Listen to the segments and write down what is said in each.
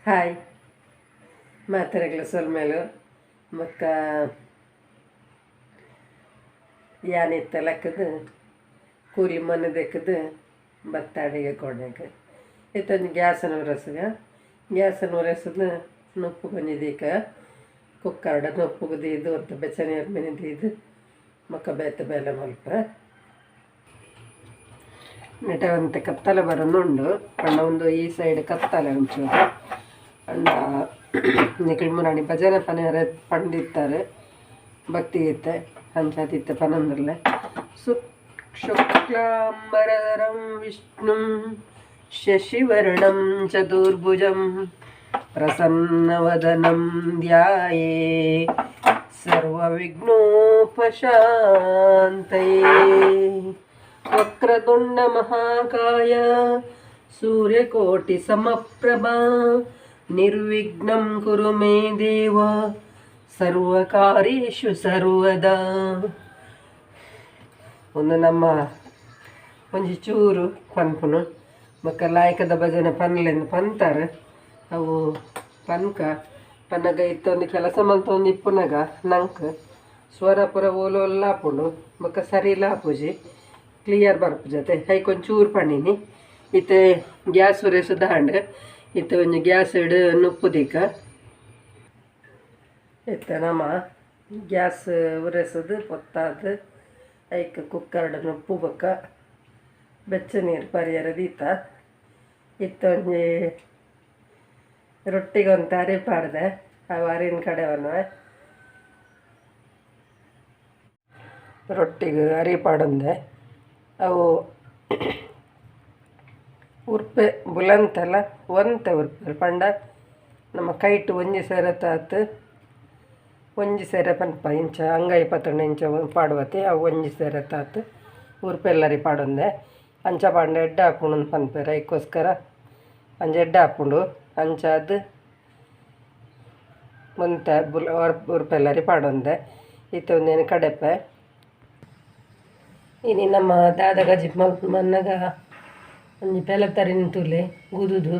Hi ಮಾತೆರೆಗ್ಲ ಸೊಲ್ಮೆಲು ಬೊಕ್ಕ ಯಾನಿತ್ತ ಲಕ್ಕುದು ಕೂಲಿ ಮನೆ ದೆಕ್ಕುದು ಬತ್ತ ಅಡಿಗೆ ಕೋಡೆಗ್ ಇತ್ತೊಂಜಿ ಗ್ಯಾಸನ್ ಉರಸುಗ ಗ್ಯಾಸನ್ ಉರಸುದು ನುಪ್ಪು ಒಂಜಿ ದೀಕ ಕುಕ್ಕರ್ಡ್ ನುಪ್ಪುಗು ದೀದ್ ಒಂತೆ ಬೆಚ್ಚ ನೀರು ಮಿನಿ ದೀದ್ ಬೊಕ್ಕ ಬೇತೆ ಬೇಲೆ ಮಲ್ಪ ನೆಟೆ ಒಂತೆ ಕತ್ತಲೆ ಬರೊಂದುಂಡು ಪಂಡ ಉಂದು ಈ ಸೈಡ್ ಕತ್ತಲೆ ಒಂಚೂರು ಪಂಡ ನಿಕುಲು ಮುರಾನಿ ಭಜನೆ ಪನರೆ ಪಂಡಿತ್ತಾರೆ ಭಕ್ತಿಗೀತೆ ಅಂಚಾದಿತ್ತೆ ಪನೊಂದುಲ್ಲೆ ಶುಕ್ಲಾಂಬರಧರಂ ವಿಷ್ಣುಂ ಶಶಿವರ್ಣಂ ಚತುರ್ಭುಜಂ ಪ್ರಸನ್ನವದನಂ ಧ್ಯಾಯೇ ಸರ್ವವಿಘ್ನೋಪಶಾಂತಯೇ ವಕ್ರತುಂಡ ಮಹಾಕಾಯ ಸೂರ್ಯಕೋಟಿ ಸಮಪ್ರಭಾ ನಿರ್ವಿಘ್ನಂ ಕುರು ಮೇ ದೇವ ಸರ್ವಕಾರ್ಯೇಷು ಸರ್ವದಾ. ಉಂದು ನಮ್ಮ ಒಂಜಿ ಚೂರು ಪನ್ಪುನು ಬೊಕ್ಕ ಲಾಯ್ಕದ ಭಜನೆ ಪನ್ಲೆಂದ್ ಪಂತರ್ ಅವು ಪನ್ಕ ಪನ್ನಗ ಇತ್ತೊಂದು ಕೆಲಸ ಮಲ್ತೊಂದು ಇಪ್ಪುನಗ ನಂಕ್ ಸ್ವರ ಪೂರ ಓಲೋಲ್ಲ ಆಪುಂಡು ಬೊಕ್ಕ ಸರಿಲ ಆಪುಜಿ ಕ್ಲಿಯರ್ ಬರ್ಪುಜತೆ ಐಕ್ ಒಂಚೂರು ಪಂಡಿನಿ. ಇತ್ತೆ ಗ್ಯಾಸ್ ಉರೆಸುದಾಂಡ್ ಇತ್ತೆ ಒಂಜಿ ಗ್ಯಾಸ್ ಡ್ ನುಪ್ಪು ದೀಕ ಇತ್ತೆ ನಮ ಗ್ಯಾಸ್ ಉರೆಸುದು ಪೊತ್ತಾದ್ ಐಕ್ ಕುಕ್ಕರ್ಡ್ ನುಪ್ಪು ಬೊಕ್ಕ ಬೆಚ್ಚ ನೀರು ಪರಿಯರ ದೀತ. ಇತ್ತೆ ಒಂಜಿ ರೊಟ್ಟಿಗೆ ಒಂತೆ ಅರಿ ಪಾಡ್ದೆ ಅವು ಅರಿನ್ ಕಡೆವನ್ವೆ ರೊಟ್ಟಿಗೆ ಅರಿ ಪಾಡೊಂದೆ ಅವು ಉರ್ಪೆ ಬುಲಂತೆಲ ಒಂತೆ ಉರ್ಪೆ ಪಂಡ ನಮ್ಮ ಕೈಟ್ ಒಂಜಿ ಸೇರತಾತ್ ಒಂಜಿ ಸೇರೆ ಪನ್ಪ ಇಂಚ ಅಂಗೈ ಪತ್ತೊಂಡ ಇಂಚ ಪಾಡುವತೆ ಅವು ಒಂಜಿ ಸೇರತಾತ್ ಉರ್ಪೆಲ್ಲರಿ ಪಾಡೊಂದೆ ಅಂಚ ಪಾಂಡ ಎಡ್ಡೆ ಆಪುಂಡು ಪನ್ಪೆರ್ ಐಕೋಸ್ಕರ ಅಂಚ ಎಡ್ಡೆ ಆಪುಂಡು ಅಂಚಾದ್ ಒಂತೆ ಬುಲ ಉರ್ಪೆಲ್ಲರಿ ಪಾಡೊಂದೆ ಇತ್ತೆ ಉಂದೆನ್ ಕಡೆಪೆ. ಇನಿ ನಮ್ಮ ದಾದ ಗಜಿಪ್ ಮನ್ನಗ ಒಂಜಿ ಪೆಲತರಿನ್ ತೂಲೆ ಗುದುದು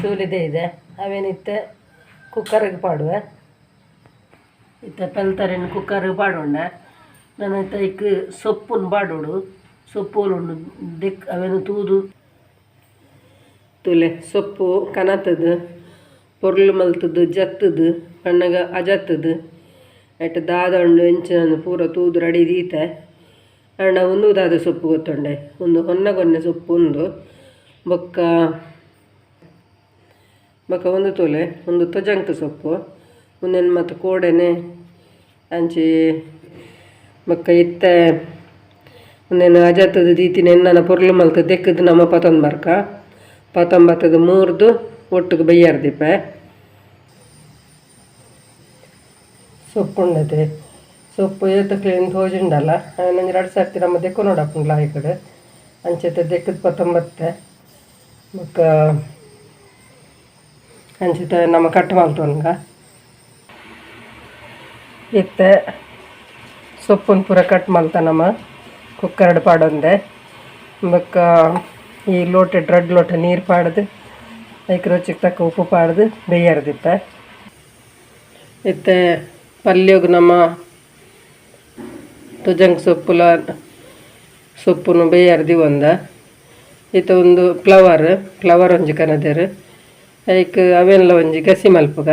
ಚೂಲಿದೆ ಇದೆ ಅವೇನಿತ್ತೆ ಕುಕ್ಕರ್ಗೆ ಪಾಡುವೆ. ಇತ್ತೆ ಪೆಲತರಿನ್ ಕುಕ್ಕರ್ಗೆ ಪಾಡೊಂಡೆ ನನ ಇತ್ತೆ ಐಕ್ ಸೊಪ್ಪುನು ಪಾಡೊಡು ಸೊಪ್ಪು ಉಂಡು ದೆಕ್ ಅವೇನು ತೂದು ತೂಲೆ ಸೊಪ್ಪು ಕನತದು ಪೊರ್ಲು ಮಲ್ತದು ಜತ್ತದು ಪನ್ನಗ ಅಜತ್ತದು ಐಟ್ ದಾದ ಉಂಡು ಎಂಚಿನ ಪೂರ ತೂದು ರೆಡಿ ದೀತೆ. ಆಂಡ ಉಂದು ದಾದ ಸೊಪ್ಪು ಗೊತ್ತುಂಡೆ ಉಂದು ಹೊನ್ನ ಗೊನ್ನೆ ಸೊಪ್ಪು ಉಂದು ಬೊಕ್ಕ ಬೊಕ್ಕ ಉಂದು ತೂಲೆ ಉಂದು ತೊಜಂಕ್ ಸೊಪ್ಪು ಉಂದೆನ್ ಮಾತ ಕೋಡೆನೆ ಅಂಚಿ ಬೊಕ್ಕ ಇತ್ತೆ ಉಂದೆನ್ ಅಜತ್ತದು ದೀತಿನ ಎನ್ನನ ಪೊರ್ಲು ಮಲ್ತ್ ದೆಕ್ಕುದು ನಮ ಪತೊಂದು ಬರ್ಕ ಪತೊಂಬತ್ತದು ಮೂರ್ದು ಒಟ್ಟುಗು ಬಯ್ಯಾರ್ ದೀಪೆ. ಸೊಪ್ಪು ಉಂಡತೆ ಸೊಪ್ಪು ಏತ್ ಕ್ಲೀನ್ ತೋಜುಂಡಲ ಅವೆನ್ ರಡ್ಡ್ ಸರ್ತಿ ನಮ ದೆಕ್ಕೊನೊಡಾಪುಂಡು ಲಾಯ್ಕಡ್ ಅಂಚೆತ ದೆಕ್ಕುದು ಪತೊಂಬತ್ತೆ ಬೊಕ್ಕ ಅಂಚೆತ ನಮ ಕಟ್ ಮಲ್ತೊನ್ಗ. ಇತ್ತೆ ಸೊಪ್ಪುನ್ ಪೂರ ಕಟ್ ಮಲ್ತ ನಮ ಕುಕ್ಕರ್ಡ್ ಪಾಡೊಂದೆ ಬೊಕ್ಕ ಈ ಲೋಟೆಡ್ ರಡ್ಡ್ ಲೋಟ ನೀರು ಪಾಡ್ದು ಐಕ್ ರುಚಿಗ್ ತಕ್ಕ ಉಪ್ಪು ಪಾಡ್ದು ಬೇಯ್ಯರ ದೀಪೆ. ಇತ್ತೆ ಪಲ್ಯಗ್ ನಮ ತೊಜಂಕ್ ಸೊಪ್ಪುಲ ಸೊಪ್ಪುನು ಬೇಯ್ಯರ ದೀವೊಂದ. ಇತ್ತೆ ಉಂದು ಫ್ಲವರ್ ಫ್ಲವರ್ ಒಂಜಿ ಕನದೆರ್ ಐಕ್ ಅವೆನ್ಲ ಒಂಜಿ ಗಸಿ ಮಲ್ಪುಗ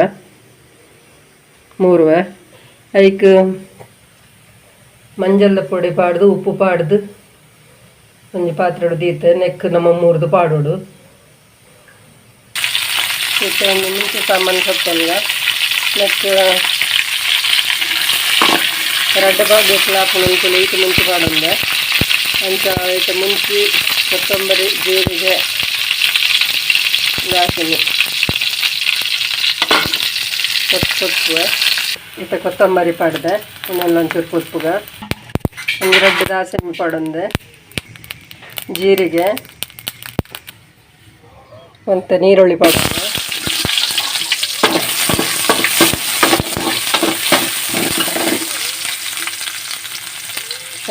ಮೂರುವೆ ಐಕ್ ಮಂಜಲ್ದ ಪೊಡಿ ಪಾಡ್ದು ಉಪ್ಪು ಪಾಡ್ದು ಒಂಜಿ ಪಾತ್ರೆಡ್ ದೀತೆ ನೆಕ್ಕ್ ನಮ ಮೂರ್ದು ಪಾಡೊಡು. ಇತ್ತೆ ಒಂಜಿ ಮುಂಚಿ ಸಾಮಾನ್ ಸೊತ್ತೊನ್ಗ ನೆಕ್ಕ್ ರಡ್ಡ್ ಬಾಗೆಟ್ಲ ಆಪುಂಡು ಅಂಚನೆ ಈತ್ ಮುಂಚಿ ಪಾಡೊಂದೆ ಅಂಚ ಐತ ಮುಂಚಿ ಕೊತ್ತಂಬರಿ ಜೀರಿಗೆ ದಾಸಿಮಿ ಪೊತ್ಪುವೆ. ಇತ್ತೆ ಕೊತ್ತಂಬರಿ ಪಾಡ್ದೆ ಉಂದೆನ್ಲ ಒಂಚೂರು ಪೊತ್ಪುಗ ಒಂಜಿ ರಡ್ಡ್ ದಾಸೆಮಿ ಪಾಡೊಂದೆ ಜೀರಿಗೆ ಒಂತೆ ನೀರುಳ್ಳಿ ಪಾಡೊಂದೆ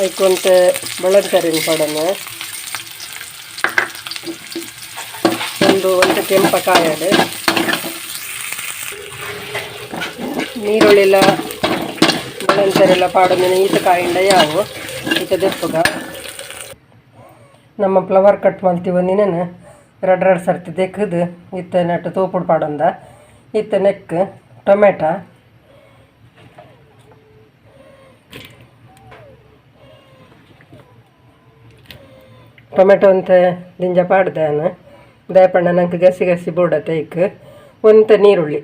ಐಕ್ ಒಂತೆ ಬೊಳಂತರಿನ್ ಪಾಡೊಂದೆ ಒಂದು ಒಂತೆ ಕೆಂಪ ಕಾಯಡ್ ನೀರುಳ್ಳಿಲ ಬೊಳಂತರೆಲ್ಲ ಪಾಡೊಂದಿನ ಈತ ಕಾಯಿಂಡ ಯಾವು ಈತ ದೆಪ್ಪುಗ ನಮ್ಮ ಫ್ಲವರ್ ಕಟ್ ಮಲ್ತಿ ಒಂದಿನ ರಡ್ ರಡ್ ಸರ್ತಿ ದೆಕ್ಕದು ಇತ್ತೆ ನೆಟ್ ತೋಪುಡು ಪಾಡೊಂದ ಇತ್ತೆ ನೆಕ್ ಟೊಮೆಟೊ tomato ಅಂತ ದಿಂಜ ಪಾಡ್ದೆ ನಾನು ದಾಯಪಂಡ ನಂಗೆ ಗಸಿ ಗಸಿ ಬೋಡತ್ತೆ ಇಕ್ ಒಂತೆ ನೀರುಳ್ಳಿ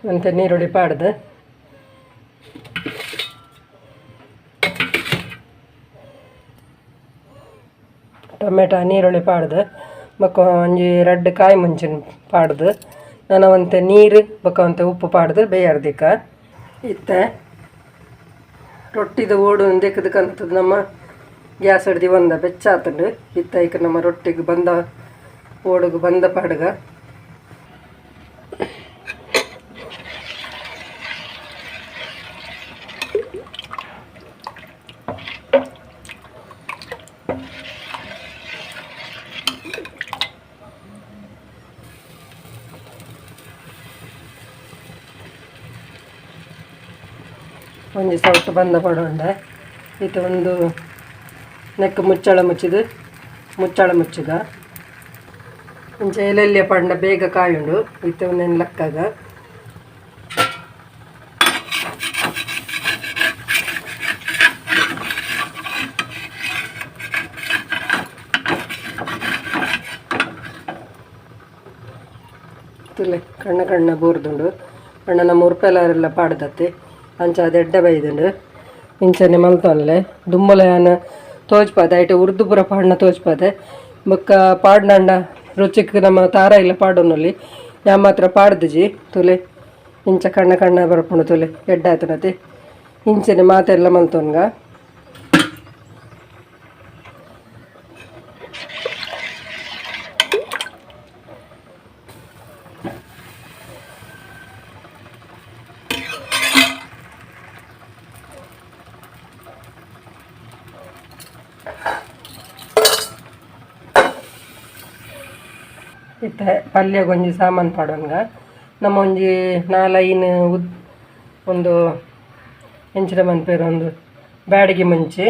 ಒಂತೆ ನೀರುಳ್ಳಿ ಪಾಡ್ದು ಟೊಮೆಟೊ ನೀರುಳ್ಳಿ ಪಾಡ್ದು ಬೊಕ್ಕ ಒಂಜಿ ರಡ್ಡ್ ಕಾಯಿ ಮುಂಚಿನ ಪಾಡ್ದು ನನ ಒಂತೆ ನೀರು ಬೊಕ್ಕ ಒಂತೆ ಉಪ್ಪು ಪಾಡ್ದು ಬೇಯಾರ್ದಿಕ್ಕ ಇತ್ತೆ ರೊಟ್ಟಿದ ಓಡು ದೆಕ್ಕದು ಕಂತದ ನಮ್ಮ ಗ್ಯಾಸ್ ಅಡ್ದಿ ಒಂದ ಬೆಚ್ಚ ಆತುಂಡು ಇತ್ತ ಐಕ್ ನಮ್ಮ ರೊಟ್ಟಿಗೆ ಬಂದ ಓಡುಗು ಬಂದ ಪಾಡ್ಗ ಒಂಜಿ ಸೌಟ್ ಬಂದ ಪಾಡೊಂಡೆ ಇತ್ತೆ ಒಂದು ನೆಕ್ ಮುಚ್ಚಳ ಮುಚ್ಚಿದು ಮುಚ್ಚಳ ಮುಚ್ಚಿಗ ಒಂಚ ಎಲೆಲ್ಯ ಪಾಂಡ ಬೇಗ ಕಾಯುಂಡು ಇತ್ತೆ ಒಂದೇನು ಲಕ್ಕಾಗ ತುಲೆ ಕಣ್ಣ ಕಣ್ಣ ಬೂರ್ದುಂಡು ಅಣ್ಣ ನಮ್ಮ ಉರ್ಪೆಲಾರೆಲ್ಲ ಪಾಡ್ದತ್ತೆ ಅಂಚ ಅದು ಎಡ್ಡೆ ಬೈದುಂಡು ಇಂಚನೆ ಮಲ್ತೊನ್ಲೆ ದುಮ್ಮಲ ಯಾನ್ ತೋಜ್ಪಾದೆ ಐಟ್ ಉರ್ದು ಪೂರ ಪಾಡ್ನ ತೋಜ್ಪಾದೆ ಬೊಕ್ಕ ಪಾಡ್ನಂಡ ರುಚಿಕ್ ನಮ್ಮ ತಾರ ಇಲ್ಲ ಪಾಡೊನೊಲಿ ಯಾ ಮಾತ್ರ ಪಾಡ್ದಿಜಿ ತುಲೆ ಇಂಚ ಕಣ್ಣ ಕಣ್ಣ ಬರ್ಪುಂಡು ತುಲೆ ಎಡ್ಡೆ ಆತುನತೆ ಇಂಚನೆ ಮಾತೆಲ್ಲ ಮಲ್ತೊನ್ಗ ಇತ್ತೆ ಪಲ್ಯಗ್ ಒಂಜಿ ಸಾಮಾನು ಪಾಡೊನ್ಗ ನಮ್ಮ ಒಂಜಿ ನಾಲೈನ್ ಉದ್ ಒಂದು ಎಂಚಿನ ಮನ್ಪೆರ್ ಒಂದು ಬ್ಯಾಡಗಿ ಮುಂಚಿ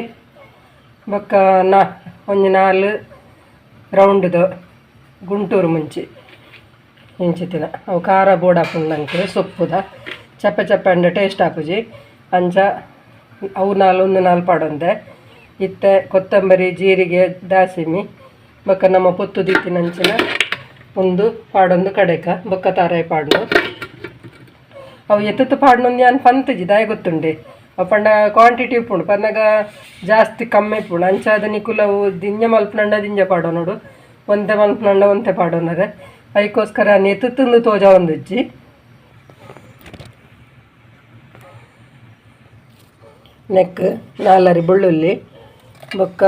ಬೊಕ್ಕ ನಾ ಒಂಜಿ ನಾಲ್ ರೌಂಡ್ದ ಗುಂಟೂರು ಮುಂಚಿ ಇಂಚಿತ್ತಿನ ಅವು ಖಾರ ಬೋಡಾಪುಂಡು ನಂಕ್ ಸೊಪ್ಪುದ ಚಪ್ಪೆ ಚಪ್ಪೆ ಆಂಡ ಟೇಸ್ಟ್ ಆಪುಜಿ ಅಂಚ ಅವು ನಾಲ್ ಒಂದು ನಾಲ್ ಪಾಡೊಂದೆ ಇತ್ತೆ ಕೊತ್ತಂಬರಿ ಜೀರಿಗೆ ದಾಸಿಮಿ ಬೊಕ್ಕ ನಮ್ಮ ಪೊತ್ತು ದೀತಿನಂಚಿನ ಒಂದು ಪಾಡೊಂದು ಕಡೆಕ ಬೊಕ್ಕ ತಾರಾಯಿ ಪಾಡ್ನು ಅವು ಎತ್ತತ್ತು ಪಾಡ್ನೊಂದು ಯಾನ್ ಪಂತುಜಿ ದಾಯೆ ಗೊತ್ತುಂಡೆ ಅವು ಪಂಡ ಕ್ವಾಂಟಿಟಿ ಉಪ್ಪುಂಡು ಪನ್ನಗ ಜಾಸ್ತಿ ಕಮ್ಮಿ ಉಪ್ಪುಂಡು ಅಂಚಾದ್ ನಿಕುಲು ಅವು ದಿಂಜ ಮಲ್ಪುನಂಡ ದಿಂಜ ಪಾಡೊನೊಡು ಒಂತೆ ಮಲ್ಪುನಂಡ ಒಂತೆ ಪಾಡೊನರೆ ಐಕೋಸ್ಕರ ಯಾನ್ ಎತ್ತುತ್ತುಂದು ತೋಜಾವೊಂದುಜ್ಜಿ ನೆಕ್ ನಾಲರಿ ಬೆಳ್ಳುಳ್ಳಿ ಬೊಕ್ಕ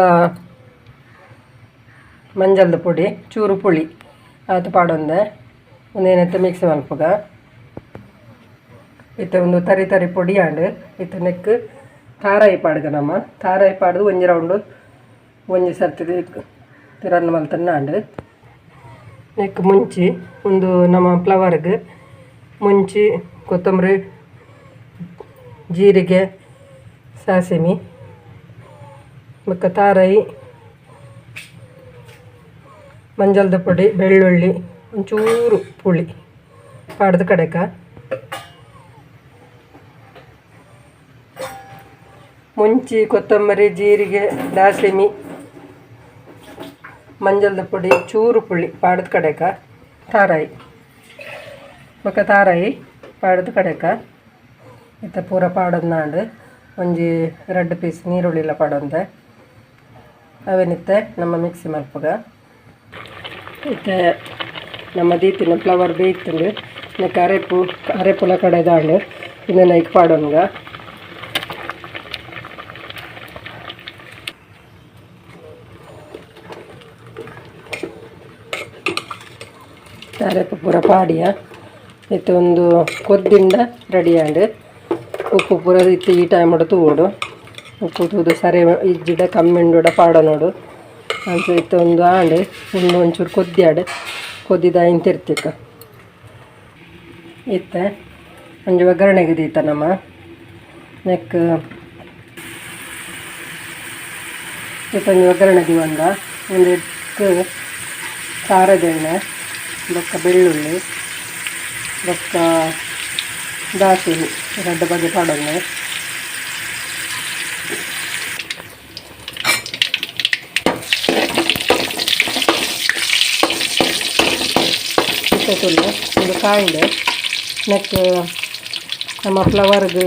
ಮಂಜಲ್ದ ಪೊಡಿ ಚೂರು ಪುಳಿ ಆತ್ ಪಾಡೊಂದೆ ಉಂದೇನತ್ತೆ ಮಿಕ್ಸ್ ಮಲ್ಪುಗ ಇತ್ತೆ ಒಂದು ತರಿ ತರಿ ಪೊಡಿ ಆಂಡ್ ಇತ್ತೆ ನೆಕ್ ತಾರಾಯಿ ಪಾಡ್ಗ ನಮ್ಮ ತಾರಾಯಿ ಪಾಡ್ದು ಒಂಜಿ ರೌಂಡು ಒಂಜಿ ಸರ್ತಿ ತಿರನ್ ಮಲ್ತನ್ನ ಆಂಡ್ ನೆಕ್ ಮುಂಚಿ ಒಂದು ನಮ್ಮ ಫ್ಲವರ್ಗ್ ಮುಂಚಿ ಕೊತ್ತಂಬರಿ ಜೀರಿಗೆ ಸಾಸಿಮೆ ಬೊಕ್ಕ ತಾರಾಯಿ ಮಂಜಲ್ದ ಪೊಡಿ ಬೆಳ್ಳುಳ್ಳಿ ಒಂಚೂರು ಪುಳಿ ಪಾಡ್ದು ಕಡೆಕ ಮುಂಚಿ ಕೊತ್ತಂಬರಿ ಜೀರಿಗೆ ದಾಸಿಮಿ ಮಂಜಲ್ದ ಪೊಡಿ ಚೂರು ಪುಳಿ ಪಾಡ್ದು ಕಡೆಕ ತಾರಾಯಿ ಬೊಕ್ಕ ತಾರಾಯಿ ಪಾಡ್ದು ಕಡೆಕ ಇತ್ತೆ ಪೂರ ಪಾಡೊಂದಾಂಡ್ ಒಂಜಿ ರಡ್ಡ್ ಪೀಸ್ ನೀರುಳ್ಳಿಲ ಪಾಡೊಂದೆ ಅವೆನಿತ್ತೆ ನಮ್ಮ ಮಿಕ್ಸಿ ಮಲ್ಪುಗ ಇತ್ತೆ ನಮ್ಮ ದೀತಿನ ಫ್ಲವರ್ ಬೇಯ್ತುಂಡು ನೆಕ್ ಅರೆಪು ಅರೆಪುಲ ಕಡೆದಾಂಡ್ ಇಂದೆನ್ ಐಕ್ ಪಾಡೊನ್ಗ ಅರೆಪು ಪೂರ ಪಾಡಿಯ ಇತ್ತೆ ಒಂದು ಕೊದ್ದಿಂಡ ರೆಡಿ ಆಂಡ್ ಉಪ್ಪು ಪೂರ ಇತ್ತೆ ಈ ಟೈಮ್ ತೂವೊಡು ಉಪ್ಪು ತೂದು ಸರಿ ಇಜ್ಜಿಡ ಕಮ್ಮಿ ಉಂಡುಡ ಪಾಡೊನೊಡು ಅಂಚ ಇತ್ತೆ ಒಂದು ಆಂಡ್ ಉಂದು ಒಂಚೂರು ಕೊದ್ದಿಯಾಡ್ ಕೊದ್ದಿದ ಐನ್ ತಿರ್ತಿಕ. ಇತ್ತೆ ಒಂಜಿ ಒಗ್ಗರಣೆಗೆ ದೀತ ನಮ್ಮ ನೆಕ್ ಇತ್ತೊಂಜಿ ಒಗ್ಗರಣೆ ದೀವೊಂದ ಒಂದೆಕ್ ಸಾರದೆಣ್ಣೆ ಬೊಕ್ಕ ಬೆಳ್ಳುಳ್ಳಿ ಬೊಕ್ಕ ದಾಸಿನಿ ರಡ್ಡ್ ಬಗೆ ಪಾಡೊಂದೆ. ಇತ್ತೆ ತೂಲೆ ಉಂದು ಕಾಂಡ್ ನೆಕ್ ನಮ್ಮ ಫ್ಲವರ್ಗ್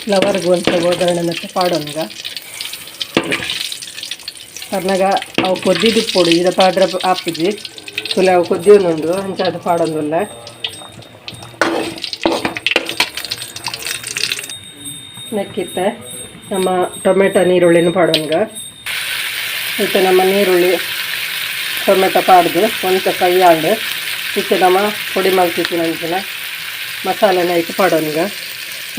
ಫ್ಲವರ್ಗ್ ಒಂತೆ ಒಗ್ಗರಣೆ ಮೆತ್ತೆ ಪಾಡೊನ್ಗ ಪರ್ನಗ ಅವು ಕೊದ್ದಿದಿಪ್ಪೊಡು ಇದ ಪಾಡ್ರೆ ಆಪುಜಿ ತುಲೆ ಅವು ಕೊದ್ದಿಯೊಂದುಂಡು ಅಂಚಾದ್ ಪಾಡೊಂದುಲ್ಲೆ. ನೆಕ್ಕಿತ್ತೆ ನಮ್ಮ ಟೊಮೆಟೊ ನೀರುಳ್ಳಿನ ಪಾಡೊನ್ಗ. ಇತ್ತೆ ನಮ್ಮ ನೀರುಳ್ಳಿ ಟೊಮೆಟೊ ಪಾಡ್ದು ಒಂತೆ ಫ್ರೈ ಆಂಡ್. ಇತ್ತೆ ನಮ್ಮ ಪೊಡಿ ಮಲ್ತಿತ್ತಿನಂಚಿನ ಮಸಾಲೆನ ಐಕ್ ಪಾಡೊನ್ಗ.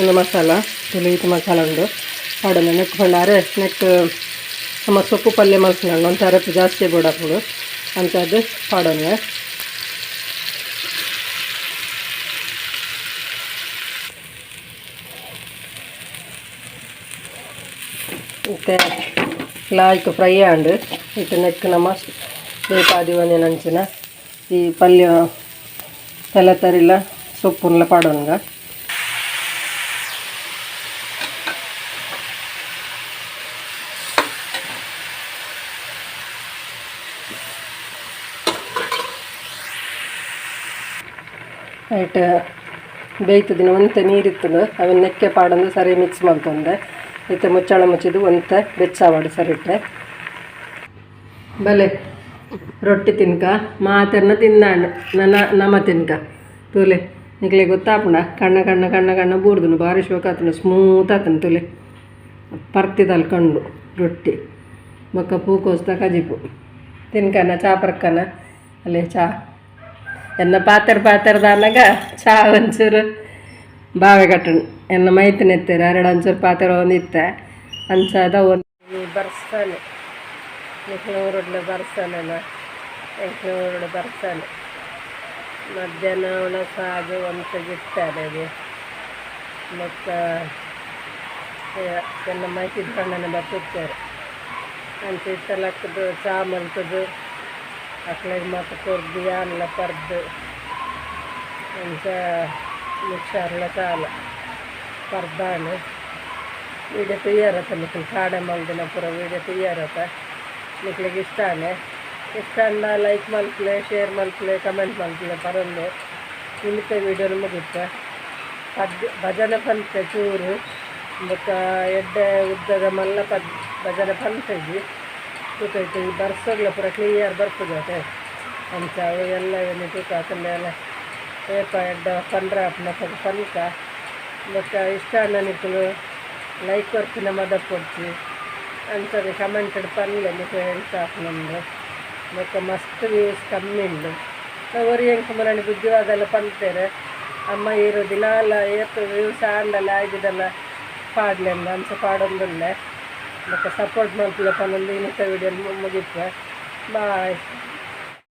ಒಂದು ಮಸಾಲ ತುಲು ಈತ್ ಮಸಾಲ ಉಂಡು ಪಾಡೊಂದು ನೆಕ್ ಪಂಡ ಅರೆ ನೆಕ್ ನಮ್ಮ ಸೊಪ್ಪು ಪಲ್ಯ ಮಲ್ಪುನಂಡ ಒಂತೆ ಅರೆಪು ಜಾಸ್ತಿ ಬೋಡಾಪುಂಡು ಅಂಚಾದ್ ಪಾಡೊನ್ವೆ. ಇತ್ತೆ ಲಾಯ್ಕ್ ಫ್ರೈ ಆಂಡ್. ಇತ್ತೆ ನೆಕ್ ನಮ್ಮ ಬೇಪಾದಿವೊಂದಿನಂಚಿನ ಈ ಪಲ್ಯ ಪೆಲತರಿಲ ಸೊಪ್ಪುನ್ಲ ಪಾಡೊನ್ಗ. ಐಟ್ ಬೇಯ್ತದಿನ ಒಂತೆ ನೀರಿತ್ತುಂಡು ಅವೆನ್ ನೆಕ್ಕೆ ಪಾಡೊಂದು ಸರಿ ಮಿಕ್ಸ್ ಮಲ್ತೊಂದೆ. ಇತ್ತೆ ಮುಚ್ಚಳ ಮುಚ್ಚಿದು ಒಂತೆ ಬೆಚ್ಚಾವಡ್ ಸರಿಟ್ಟೆ. ಬಲೆ ರೊಟ್ಟಿ ತಿನ್ಕ ಮಾತೆರ್ನ ತಿಂದಾಂಡ್ ನನ ನಮ ತಿನ್ಕ ತೂಲೆ ನಿಕ್ಲೆ ಗೊತ್ತಾಪುಂಡ ಕಣ್ಣ ಕಣ್ಣ ಕಣ್ಣ ಕಣ್ಣ ಬೂರ್ದುಂಡು ಬಾರಿ ಶೋಕ ಆತುಂಡು ಸ್ಮೂತ್ ಆತುಂಡು ತೂಲೆ ಪರ್ತಿದಲ್ಕಂಡು ರೊಟ್ಟಿ ಬೊಕ್ಕ ಪೂಕೋಸ್ದ ಕಜಿಪು ತಿನ್ಕನ ಚಾ ಪರ್ಕನ ಅಲ್ಲೇ ಚಾ ಎನ್ನ ಪಾತೆರ್ ಪಾತೆರ್ದಾನಗ ಚಾ ಒಂಚೂರು ಬಾವೆ ಕಟ್ಟುಂಡು ಎನ್ನ ಮೈತಿನ ಇತ್ತೆರ್ ಅರೆಡ ಒಂಚೂರು ಪಾತೆರ ಒಂದಿತ್ತೆ ಅಂಚಾದ ಒಂದು ಬರ್ಸನೆ ನಿಕ್ಲೆ ಊರುಡ್ಲೆ ಬರ್ಸನೆನ ಎಂಕ್ಲೆ ಊರುಡು ಬರ್ಸನೆ ಮಧ್ಯಾಹ್ನ ಉಣಸಾದ್ ಒಂತೆ ಗಿಟ್ಟರೆಗೆ ಬೊಕ್ಕ ಎನ್ನ ಮೈತಿದ ಕಣ್ಣನ ಬತ್ತಿತ್ತೆರ್ ಅಂಚ ಇತ್ತೆ ಲಕ್ಕುದು ಚಾ ಮಲ್ತುದು ಅಕ್ಲೆಗ್ ಮಾತ ಕೊರ್ದು ಯಾನ್ಲ ಪರ್ದು ಅಂಚ ಮಿಕ್ಸರ್ಲ ಚಾಲ ಪರ್ದಾಂಡ್. ವೀಡಿಯೋ ತೂಯರತ್ತ ನಿಕುಲು ಕಾಡೆ ಮಲ್ದಿನ ಪೂರ ವೀಡಿಯೋ ತೂಯರತ್ತ ನಿಕ್ಲೆಗ್ ಇಷ್ಟ ಆಂಡ್ ಇಷ್ಟ ಆಂಡ ಲೈಕ್ ಮಲ್ಪುಲೆ ಶೇರ್ ಮಲ್ಪುಲೆ ಕಮೆಂಟ್ ಮಲ್ಪುಲೆ ಪರೊಂದು ಇನಿತ ವೀಡಿಯೋನು ಮುಗಿಪೆ. ಪದ್ಯ ಭಜನೆ ಪನ್ಪೆ ಚೂರು ಬೊಕ್ಕ ಎಡ್ಡೆ ಉದ್ದದ ಮಲ್ಲ ಪದ್ ಭಜನೆ ಪನ್ಪೆಜಿ ತೂಕ ಈ ಬರ್ಸಗ್ಲ ಪೂರ ಕ್ಲಿಯರ್ ಬರ್ಪುಜತೆ ಅಂಚ ಅವು ಎಲ್ಲ ಒಂಜಿ ತೂಕ ಅತ್ತಂಡ ಏಪ ಎಡ್ಡೆ ಪಂಡ್ರೆ ಆಪುಂಡು ಅಪಗ ಪನ್ಕ. ಬೊಕ್ಕ ಇಷ್ಟ ಆಂಡ ನಿಕುಲು ಲೈಕ್ ಕೊರ್ಪಿನ ಮದಪೊಡ್ಚಿ ಅಂಚನೆ ಕಮೆಂಟ್ ಪನ್ಲೆ ನಿಕುಲು ಎಂಚ ಆಪುಂಡು. ಬೊಕ್ಕ ಮಸ್ತ್ ವ್ಯೂಸ್ ಕಮ್ಮಿ ಉಂಡು ಒರಿ ಎಂಕ್ ಮುರಾನಿ ಬುದ್ಧಿವಾದ ಪನ್ಪೆರ್ ಅಮ್ಮ ಈರ್ ದಿನಾಲ ಏತ್ ವ್ಯೂಸ್ ಆಂಡಲ ಆಯ್ದಿಡಲ ಪಾಡ್ಲೆಂದ್ ಅಂಚ ಪಾಡೊಂದುಲ್ಲೆ. ಬೊಕ್ಕ ಸಪೋರ್ಟ್ ಮಲ್ಪುಲೆ ಪನೊಂದು ಇನಿತ ವೀಡಿಯೋ ಮುಗಿಪುವೆ. ಬಾಯ್.